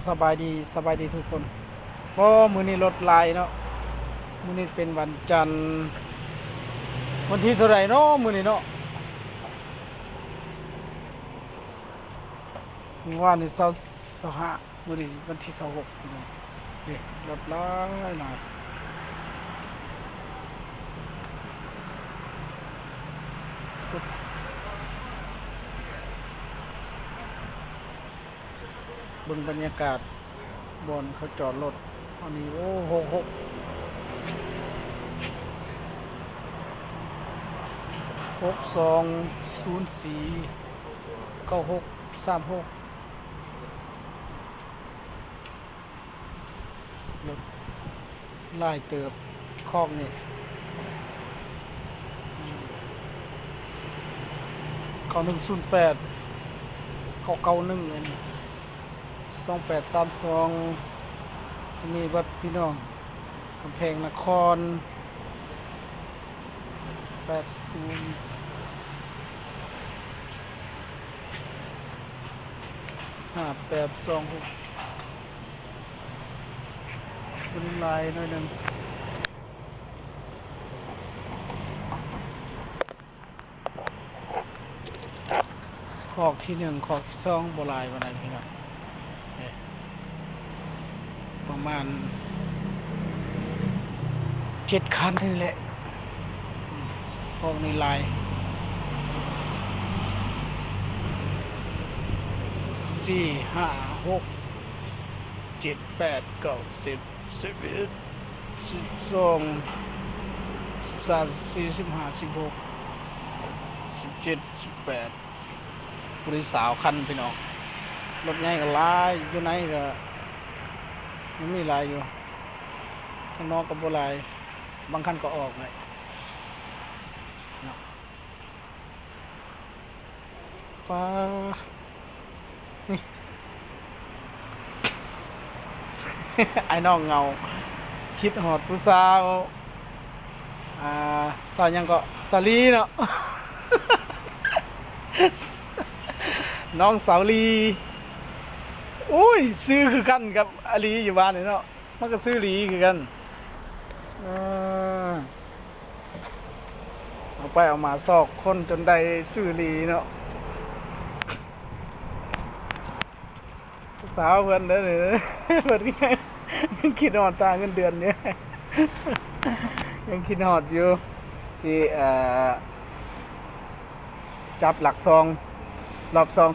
ສະບາຍດີ ສະບາຍດີທຸກຄົນ. ບໍ່ ມື້ນີ້ລົດຫຼາຍເນາະ. ມື້ນີ້ເປັນວັນຈັນ ວັນທີເທົ່າໃດເນາະ ມື້ນີ້ເນາະ? ມື້ວານນີ້ຊາວ ຊາວຫ້າ ມື້ນີ້ວັນທີຊາວຫົກ ພີ່ນ້ອງ. ນີ້ ລົດຫຼາຍຫຼາຍ. ເບິ່ງບັນຍາກາດບ່ອນເຂົາຈອດລົດ. ອັນນີ້ ໂອ້ ຫົກຫົກ ຫົກສອງສູນສີ່ ເກົ້າຫົກສາມຫົກ. ລົດຫຼາຍເຕີບ ຄອກນີ້ ເກົ້າໜຶ່ງສູນແປດ ເກົ້າເກົ້າໜຶ່ງ ອັນນີ້ ສອງແປດສາມສອງ ມີເບິດ ພີ່ນ້ອງ. ກຳແພງນະຄອນ ແປດສູນ ຫ້າແປດສອງຫົກ ມັນຫຼາຍໜ້ອຍໜຶ່ງ. ຄອກທີໜຶ່ງ ຄອກທີສອງບໍ່ຫຼາຍປານໃດ ພີ່ນ້ອງ. ປະມານເຈັດຄັນນີ້ແຫຼະ. ພວກນີ້ຫຼາຍ ສີ່ ຫ້າ ຫົກ ເຈັດ ແປດ ເກົ້າ ສິບ ສິບເອັດ ສິບສອງ ສິບສາມ ສິບສີ່ ສິບຫ້າ ສິບຫົກ ສິບເຈັດ ສິບແປດ ຜູ້ໂດຍສາວຄັນ ພີ່ນ້ອງ. ລົດໃຫຍ່ກໍຫຼາຍ ຢູ່ໃນກໍຍັງມີຫຼາຍຢູ່ ຂ້າງນອກກໍບໍ່ຫຼາຍ ບາງຄັນກໍອອກແຫຼະເນາະ. ປ້າ ອ້າຍນ້ອງເຫງົາ ຄິດຮອດຜູ້ສາວ ອ່າ ສາວຫຍັງເກາະ? ສາວລີເນາະ ນ້ອງສາວລີ. ໂອ້ຍ ຊື່ຄືກັນກັບອາລີຢູ່ບ້ານນີ້ເນາະ. ມັນກໍຊື່ລີຄືກັນ. ເອີ ເອົາໄປເອົາມາຊອກຄົ້ນຈົນໄດ້ຊື່ລີເນາະ. ຜູ້ສາວເພິ່ນເດີ ເພິ່ນຍັງຄິດຮອດຕາເງິນເດືອນຢູ່ ຍັງຄິດຮອດຢູ່ ທີ່ ເອີ ຈັບຫຼັກສອງ ລອບສອງ.